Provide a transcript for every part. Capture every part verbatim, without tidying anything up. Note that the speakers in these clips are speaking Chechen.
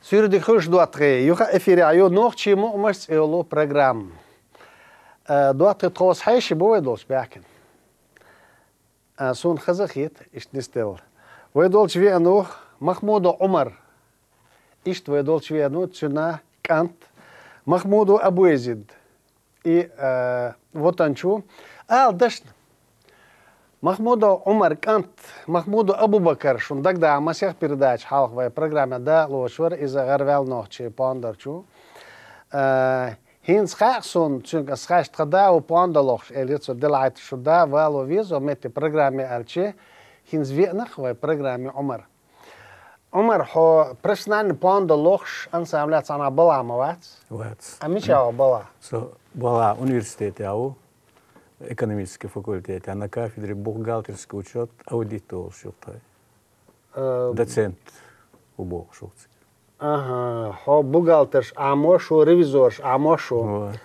Суьйре дика хуьлда, доттагӀий. Юха эфире ю «Нохчийн мукъамаш» цӀе йолу программа. Э, доттагӀий, тхо хьеший бу вай долчу баьхкина. Э, суна хаза хета, иштта нисделла. Вай долчу веана ву Махмудов Ӏумар. Иштта вай долчу веана ву цуьнан кӀант Махмудов Абуязид. И, э, ватанчу ала дашна. Махмудов Ӏумар кӀант, Махмудов Абу-Бакар, шуна дагадогӀу, масех передача хьалха вай программе далош вара иза, гӀарваьлла нохчийн пондарчу. Э, хӀинца хаьа суна, цуьнга ас хаьттича, тхан да ву пондар лохуш, элира цо, делахьа шу да вало веза метте программе аьлча, хӀинца веана-кх вай программе Ӏумар. Ӏумар, хьо профессиональный пондар лохуш ансамблехь цхьанхьа балхахь ма вац? Вац. А мичахь ву балхахь? Со балхахь университетехь ву, экономический факультетехь, на кафедре бухгалтерский учёт, аудит олуш ю тхайн. Э, доцент ву бохуш ву цига. Аха, хьо бухгалтерш Ӏамош ву, ревизорш Ӏамош ву. Вот.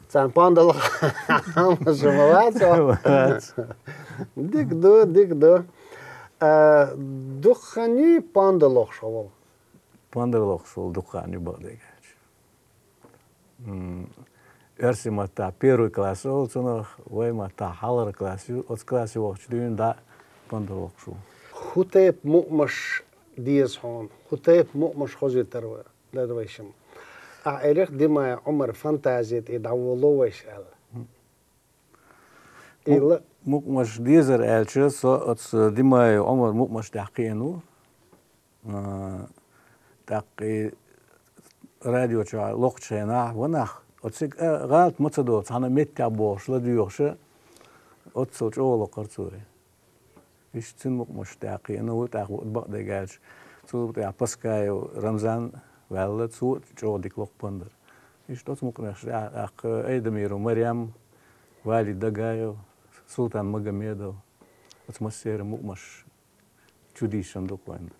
Царна пондар лаха Ӏамош ма вац хьо? Вац. Дика ду, дика ду. А, дукха хан юй пондар лохуш хьо волу? Пондар лохуш волу дукха хан ю, бакъдерг аьлча. М, оьрсийн маттахь первый класс олу цунах, вай маттахь хьалхара класс ю, оцу классе вахча дуьйна дӀа пондар лохуш ву. ХӀун тайпа мукъамаш деза хьуна? ХӀун тайпа мукъамаш хозуьйтур вай, дара вайшимма? Ахь элира, Димаев Ӏумар фантази тӀе дӀаволало вайша аьлла. Мукъ-, Ила мукъамаш дезара аьлча, со оцу Димаев Ӏумар мукъамаш тӀехь кхиъна ву. А, тӀаккха и радио чохь локхучу хенахь ван нах, оциг, а, гӀалат ма ца до, цхьана меттехь бохуш, ладоьгӀуш, оццул чӀогӀа локхура цо. Иштта цуьнан мукъамаш тӀехь кхиъна ву, тӀаккха бакъдерг аьлча, цул тӀаьхьа Паскаев Рамзан ваьлла, цо а чӀогӀа дика локху пондар. Иштта оцу мукъамаш тӀехь, тӀаккха Айдамиров Марем, Вали Дагаев, Султан Магомедов, оцу массеран мукъамаш чу дийшина ду-кх вайн.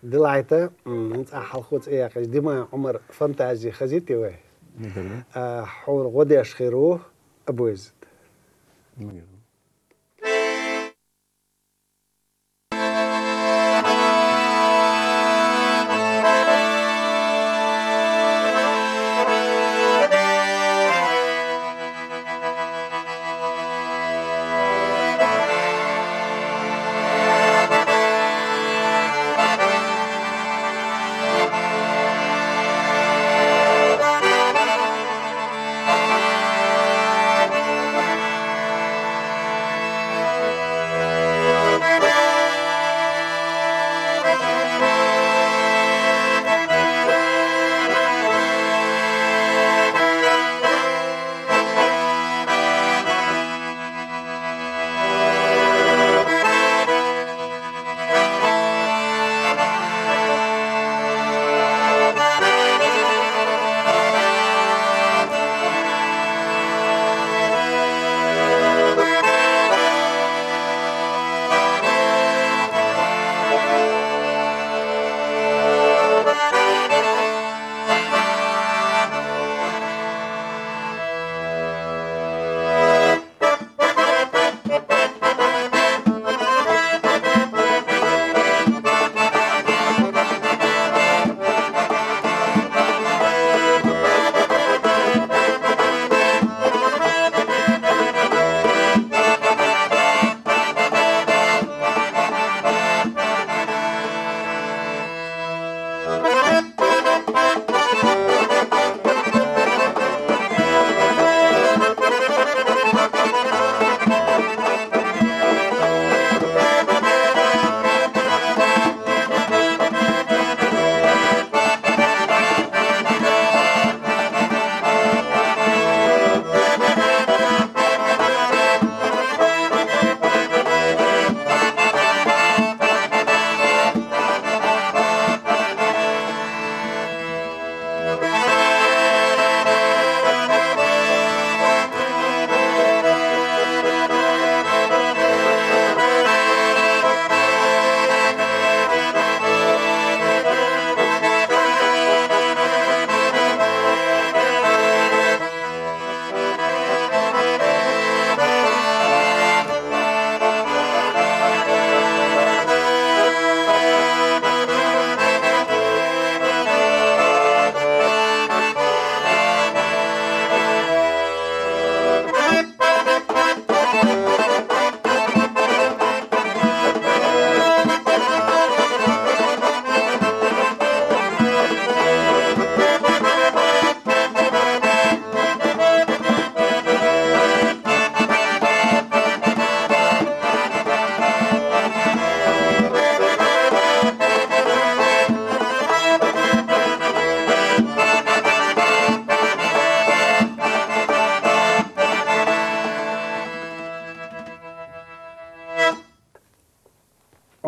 Делахьа, м, хӀинца ахь хьалхо цӀе яьккхича, Димаев Ӏумар фантази хазийтий вай? Мегар ду. А, хьуна гӀо деш хир ву Абуязид. Мегар ду.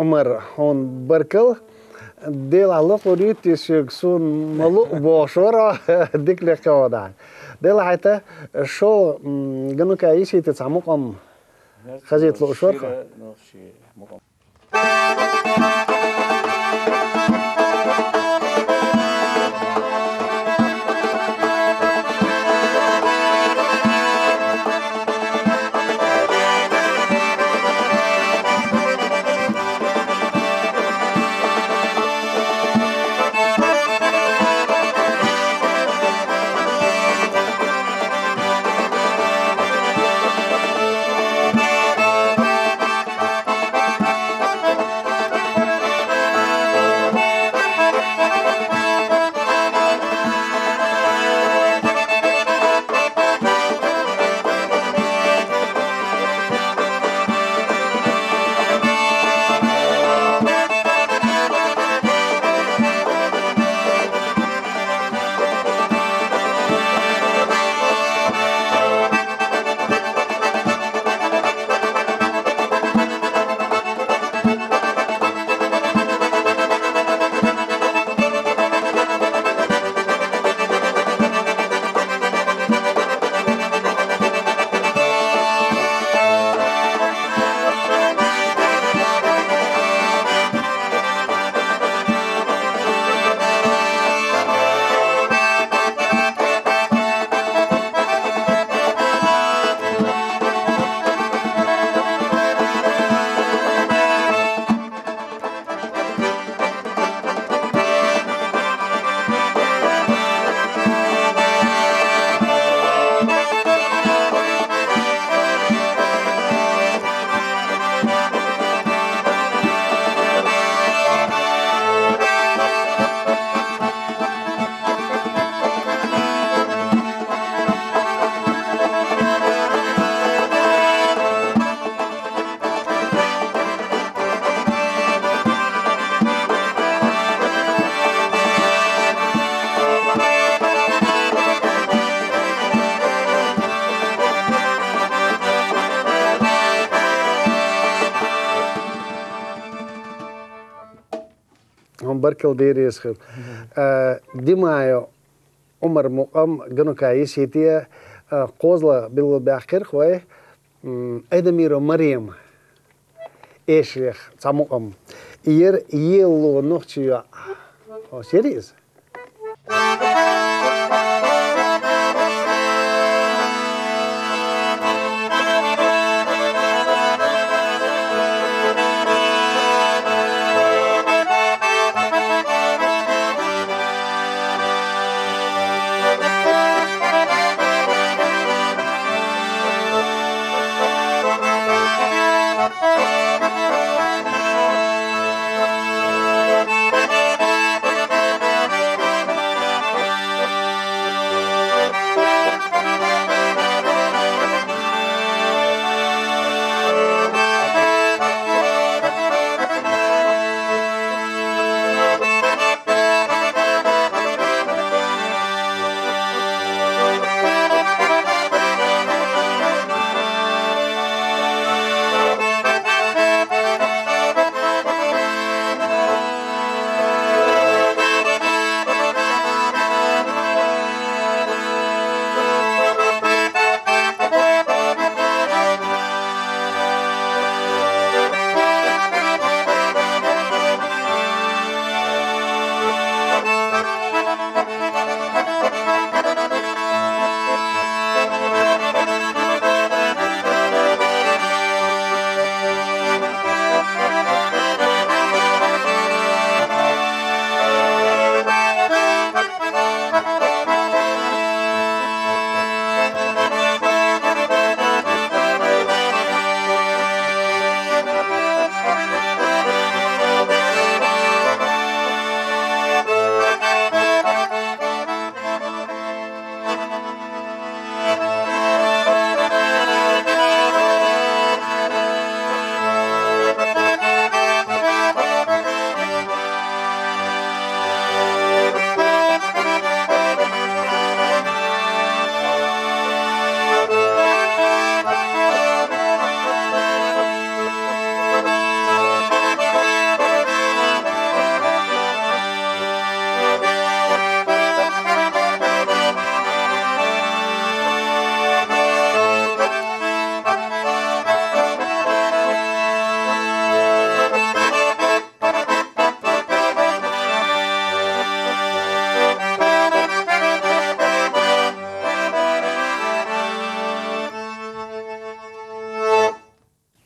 Ӏумар, хьуна баркал. Дела лакхара йитийса шуьга, суна ма луъу бохуш вара, дика лекха ван дахьа. Дела хьайта, шо, м, ганука йисийта цхьа мукъам хазийта лууш вара хьо. Баркал, дерригаш хир. Э, Димаев Ӏумар мукъам ганука йисийта, э, кхозлагӀа билгалбаьккхира вай, м, Айдамирова Марема эшарехь цхьа мукъам. Яра «Ело нохчийн йоӀ». Хьо шера иза?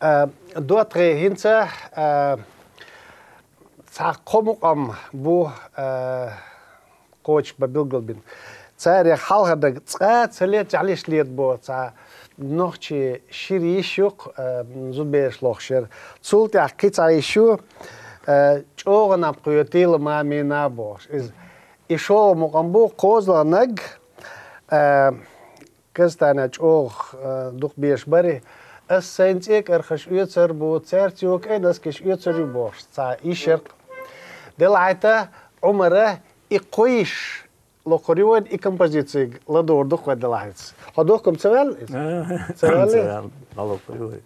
Э, ДоттагӀа, хӀинца, э, цхьа кхо мукъам бу, э, кхочушбан билгалбина. Царех хьалхарниг цкъа ца ле, жӀалеш леда боху цхьа нохчийн шира йиш ю-кх, э, зудабераш лохуш яра. Цул тӀаьхьа кхин цхьа йиш ю, э, «ЧӀогӀа наб кхетийла, Мамина» бохуш. Иза, и шолгӀа мукъам бу, кхозлагӀниг, э, Казахстанехь чӀогӀа, э, дукха беш бара. Ас сайн цӀе кӀархаш оьцур бу, цаьрца йоккхуш ас кхиш оьцур ю бохуш, цхьа йиш яра-кх. Делахь а, Ӏумара и кхо йиш локхур ю вайна, и композицига ладогӀур ду-кх вай, делахь а. Хьо дохкам ца ваьлла иза? Ца ваьлла? Ца ваьлла. Ма локхур ю вай.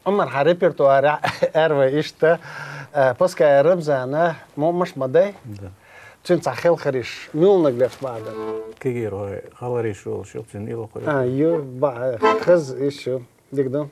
Ӏумар, хьан репертуарехь аьрра вай иштта, э, Паскаев Рамзана «Мо-, маш ма дай». Да. Цуьнан цхьа хелхариш, муьлханиг леш бахьа дара? Кегийрхой, хьалхара йиш йолуш ю, цуьнан и локхур ю. А, ю, бахьа, хаза йиш ю. Дика ду.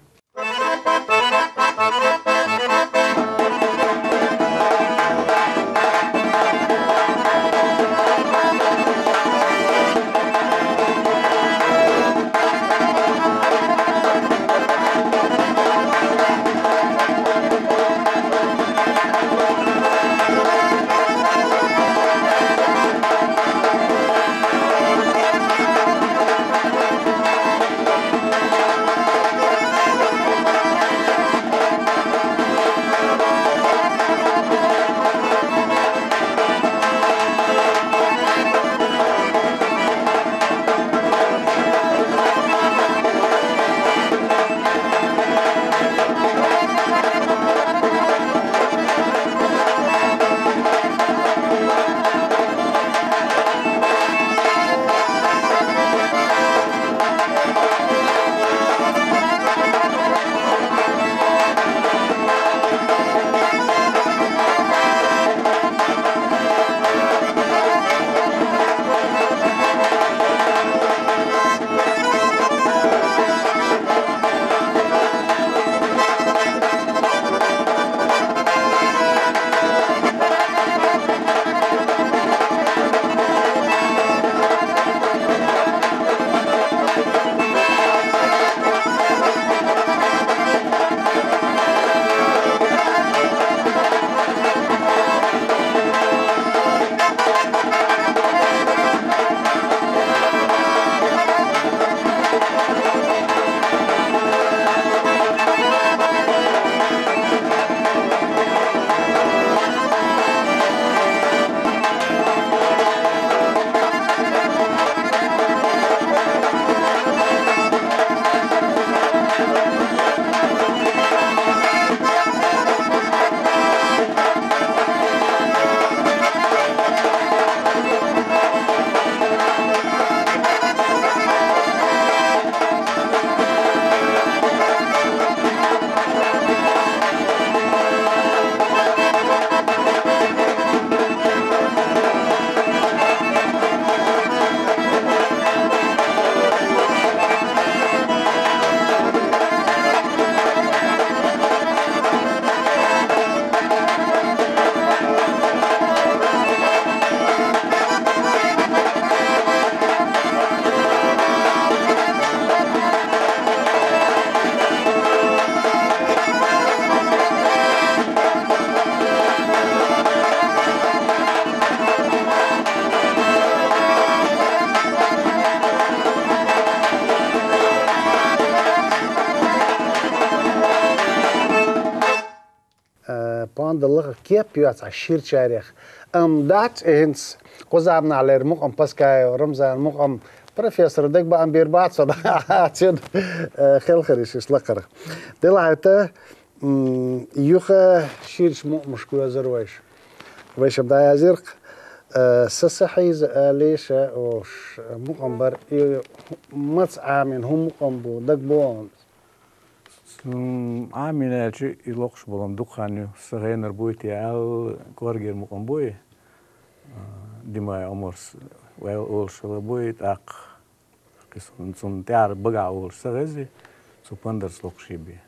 Далла кеп йоац а ширчарех. Ам дац, э, хӀинца кхузамнахьлера мукъам Паскаев Рамзан мукъам профессор дагба ам бир бац, со да, цед, э, хелхариш иш лакхара. Делахьа хӀета, м, юха ширч мукъамаш козар вайш. Вайшаб дӀаязирх, э, са сахьийза алиша ош мукъам бар, и мац Ӏамин, хӀу мукъам бу, дагбоан. М, Ӏамин аьлча, и локхуш болам дукха хан ю. Са гӀенар буй те аьлла, кӀоргера мукъам буй, а, Димай Омарс, вайл олуш хила буй, тӀаккха кхи сун-, цунна тӀаьхьара багахь олуш са гӀези, цу пандарца локхуш хӀибби.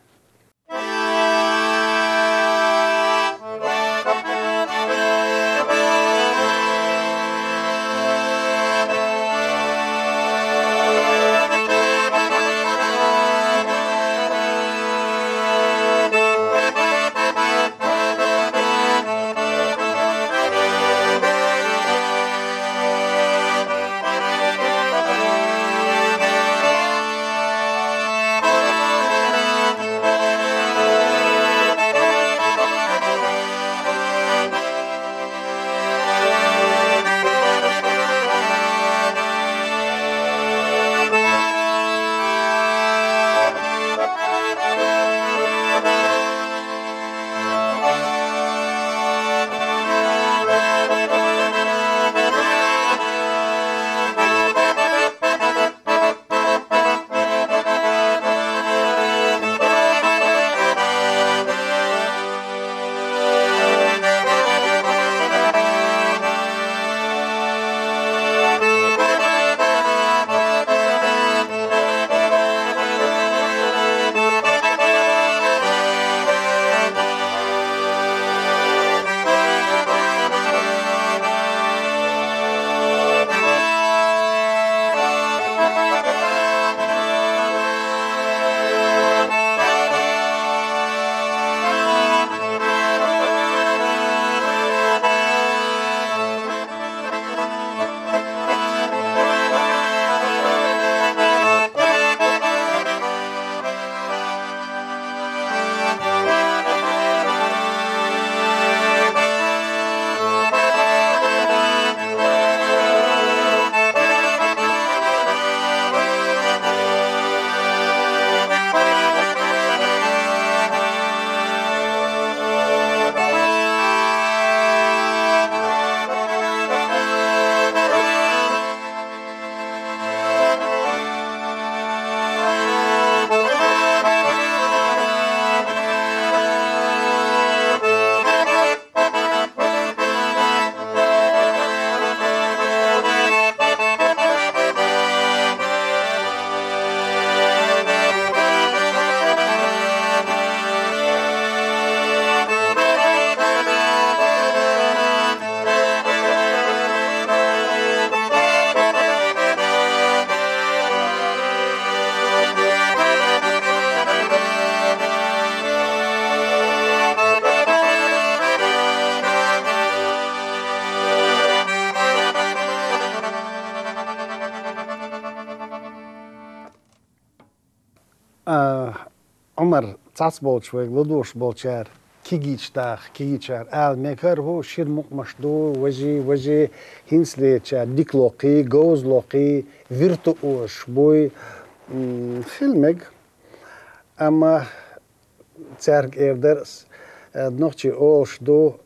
А, Ӏумар, цхьацболчу вайга ладугӀуш болчара, кегийчу даха, кегийчара ала мегар хӀу, шира мукъамаш ду, важий, важий, хӀинцалерчара дика локхий, говза локхий, виртуозаш буй, м, хила мега. Амма цаьрга эр дара ас, э, нохчий олуш ду,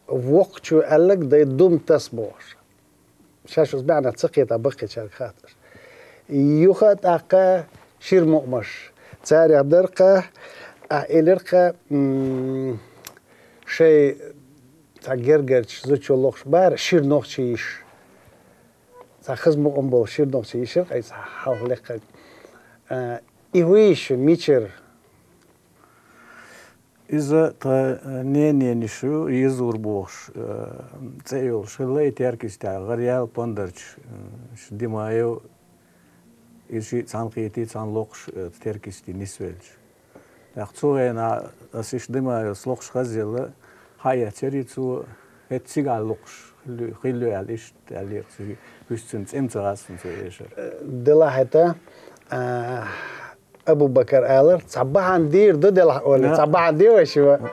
воккхачо аьлларг дай дум таса бохуш. Шаьш оцу баьӀнах ца кхетахь баккхийчаьрга хатташ. Юха а тӀаккха шира мукъамаш. Царех дара-кха, ахь элира-кха, м, шайн цхьа гергарчу зудчо лохуш бара шира нохчий йиш. Цхьа хаза мукъам болу шира нохчий йиш яра-кха, цхьа хьалха лекха. А, и хӀун йиш ю, мичара? Иза тхан, э, ненан йиш ю, Езур бохуш, э, цӀе йолуш хилла и Теркйистехь, гӀараяьлла пандарчу, э, ш-, Димаев, иза шиъ цхьаьна кхетий, цхьаьна локхуш, э, Теркйисте нисвелча. ТӀаккха цу хенахь аса иштта Димаевс локхуш хазъелла, хьаэцира цо, хӀета цигахь локхуш хилла ю, хилла ю аьлла, иштта аьллера цуьнга, уьш цуьнан цӀе ма ца гӀаьттина цо эшар. Делахь хӀета, а, Абу-Бакар алар, цхьа бахьана дийр ду делахь олий, цхьа бахьана де вай шива.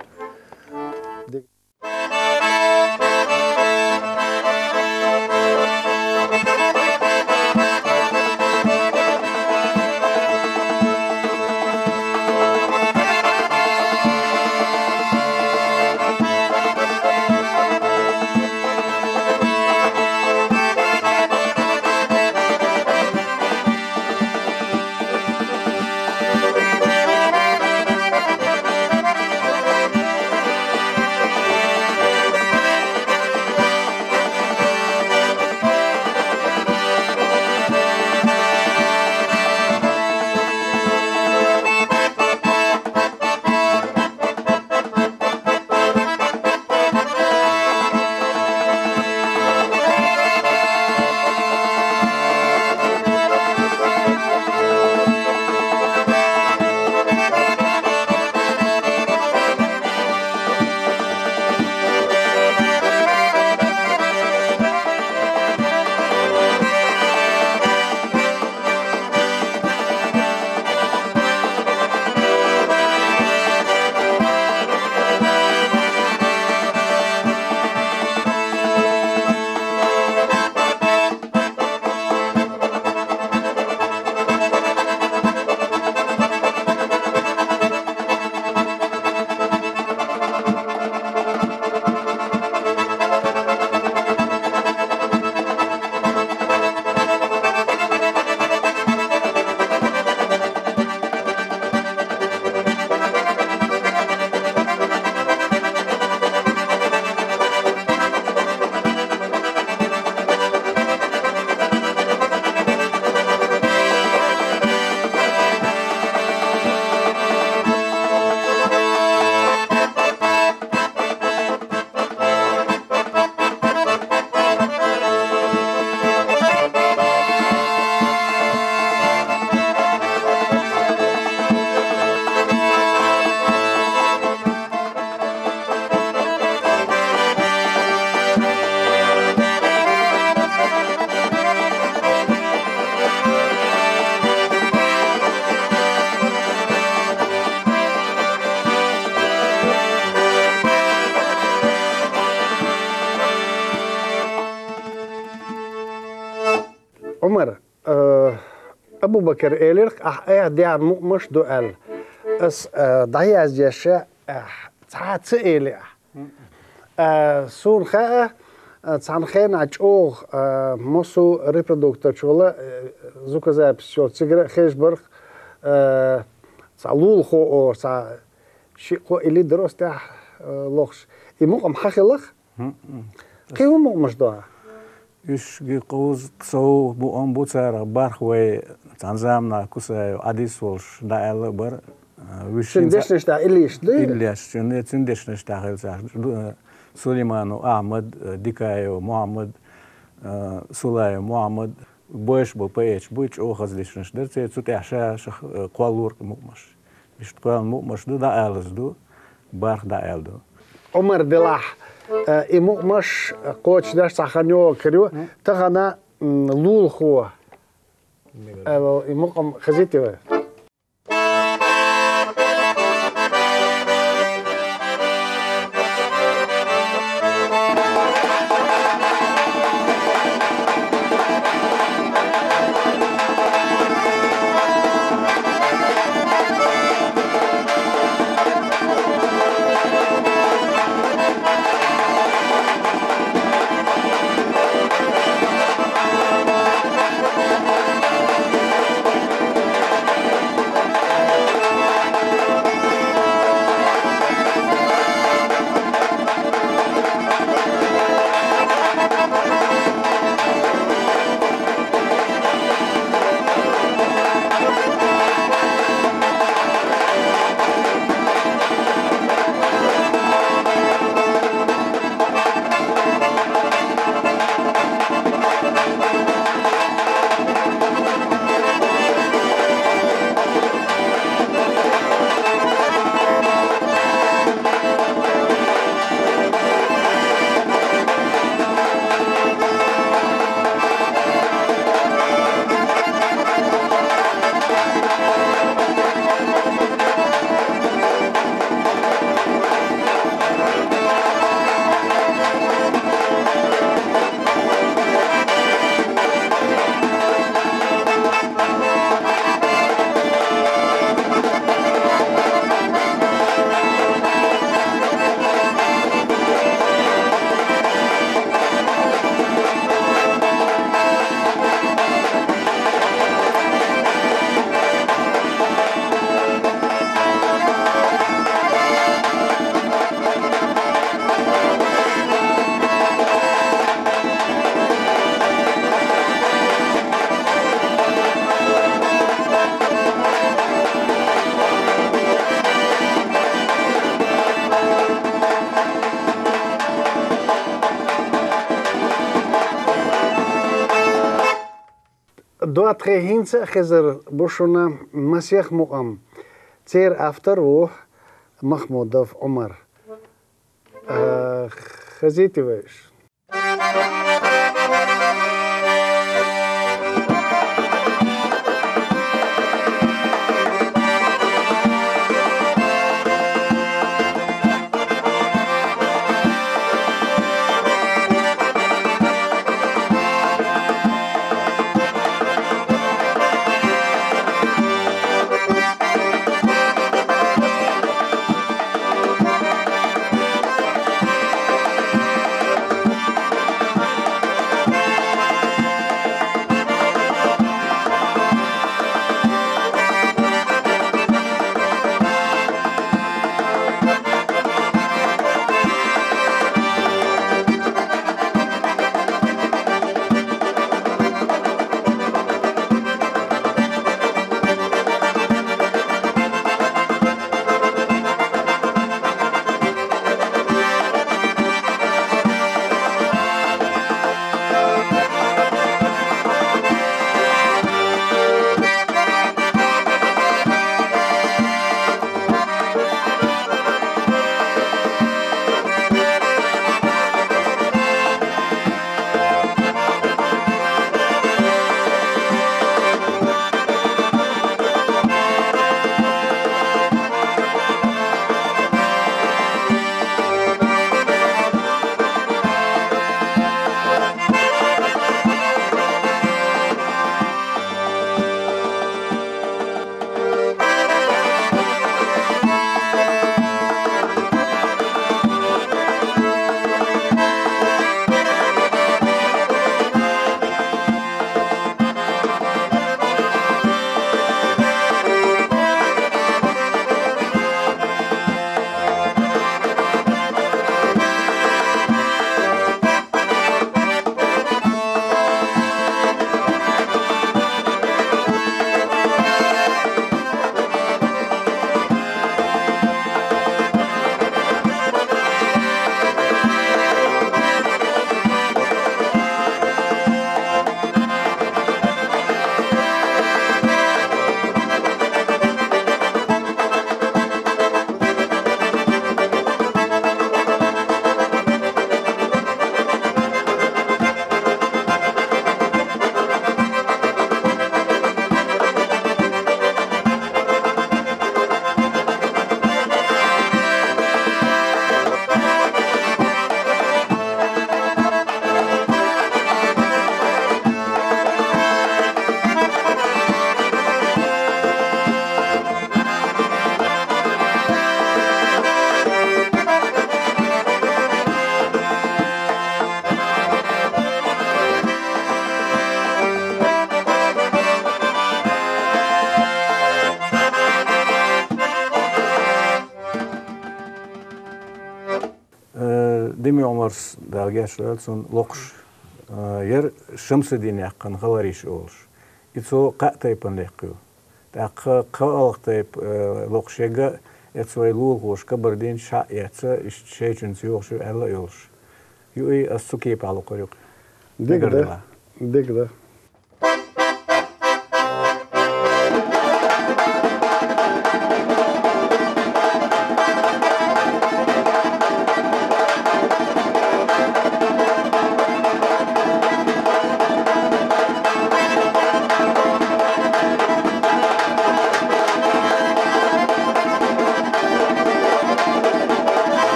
Ӏумар, э, Абу-Бакар элира-кх, ахь айхьа даьхьа мукъамаш ду аьлла. Ас, э, дӀаяздеш, э, цхьа а ца эли ахь. Э, суна хаьа, э, цхьана хенахь чӀогӀа, э, массо репродуктор чу вала, э, звукозапись йолу цигара а хезаш бара-кх, э, цхьа лулахо олуш, цхьа шиъ-кхо илли дара оцу тӀехь, э, лохуш. И мукъам хьан хилла-кх? ХӀун-хӀун. Кхин хӀун мукъамаш ду хьан? Уьш ги кхузткъа сов мукъам бу царах, барх вай цхьана заманахь Кусаев Ӏадис волуш дӀааьлла а бара. А, вуьш Цуьнан хӀинца дешнаш тӀехь илли иштта дуй? Илли иштта, цуьнан, цуьнан дешнаш тӀехь хилла цхьа ду, а, Сулейманов Ахьмад, а, Дикаев Мухьаммад, а, Сулаев Мухьаммад, беш болу поэташ бу, чӀогӀа хаза дешнаш дара церан, цу тӀехь ша-шах, а, кхоллалора-кх мукъамаш. Иштта кхоьллина мукъамаш ду, дӀаалаза ду, барх дӀааьлла ду. Ӏумар, делахь, э, и мукъамаш кхочушдеш цхьа хан йогӀур ю. Тахана, м, лулахо. Алло, и мукъам хезийти вай? ДоттагӀий, хӀинца а хезар бу шуна масех мукъам. Церан автор ву Махмудов Ӏумар. А, хазийти вай уьш? Ӏумарс, Дала гешт дойла цунна, локхаш, а, яр Шамсудин яьккхина «Халариш» олуш. И цо кхаа тайпана лекха ю. ТӀаккха кхоалгӀа тайпа, э, локхаш яга, эцца вай лулахоша Кабардинчу шаъ эцца, иштта шайчуьнца йохуш ю аьлла а йолуш. Юй, ас цу кепахь локхур ю-кх. Дика да. Мегар дала. Дика да.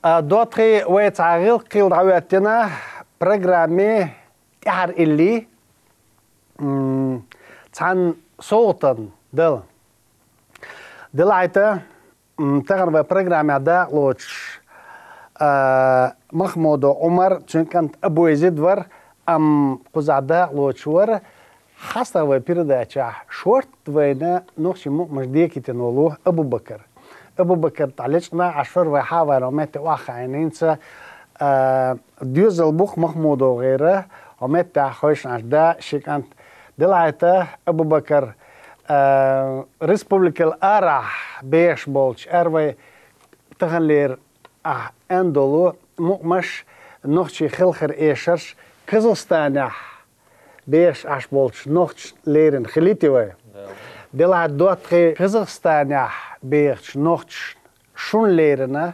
А, доттагӀий, вай цхьа гӀиллакх-кхийла дӀахӀоьттина программе тӀаьхьара илли, м, цхьана совгӀатана дала. Делахь а, м, тахана вай программехь дакъалоцуш, а, Махмудов Ӏумар, цуьнан кӀант Абу-Язид вара, амма кхузахь дакъалоцуш вара, хьастагӀа вай передачехь шортта вайна нохчийн мукъамаш декийтина волу Абу-Бакар. Абу-Бакар тӀехь лечкъина Ӏаш вара, вай хьавар хӀокху метте охьахаийна хӀинца, а, доьзал бу-кх МахмудовгӀеран хӀокху меттехь хевшина Ӏаш да шен кӀант. Делахь а, Абу-Бакар, а, республикал арахь бехаш болчу, ара вай таханлера ахь аьнна долу мукъамаш, нохчийн хелхар-эшарш Казахстанехь бехаш Ӏаш болчу нохчашна лерина хилийти вай. Да. Делахь а, доттагӀий, Казахстанехь бехачу нохчашна шуна лерина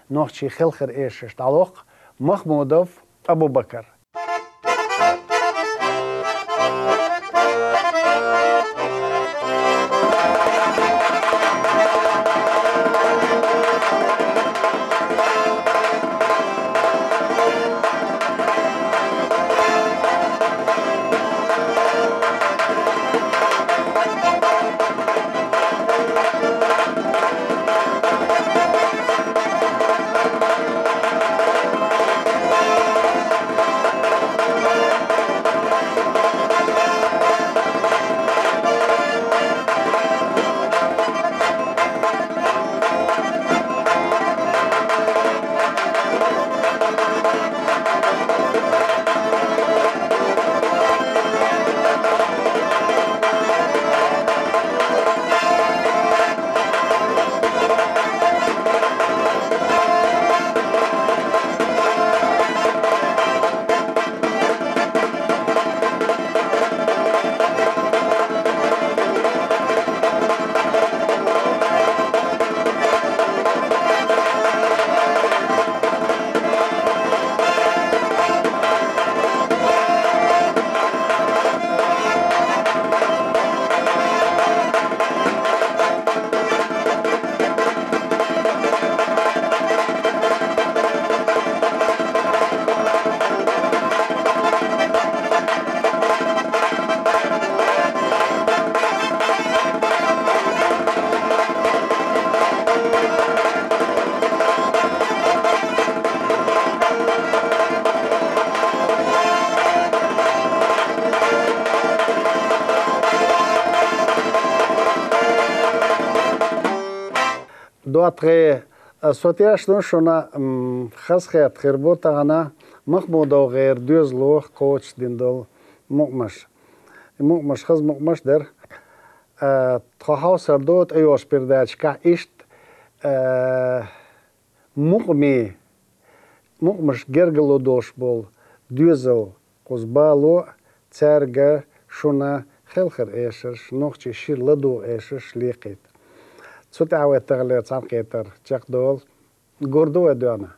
нохчийн хелхар-эшарш дӀалокху Махмудов Абу-Бакар. ДоттагӀа, со тешаш ду шуна, м, хазахетта хир бу тахана МахмудовгӀеран доьзало кхочушдина долу мукъамаш. И мукъамаш хаза мукъамаш дара. Э, тхо хьовсур ду тӀейогӀучу передачехь иштта, э, мукъаме, мукъамаш гергарло долуш болу доьзал кхуза бало а, цаьрга шуна хелхар эшарш, нохчийн шира ладугӀу эшарш лекхийта. Цу тӀехь вай таханлера цхьаьнакхетар чекхдолу. Гур ду вай доьхна?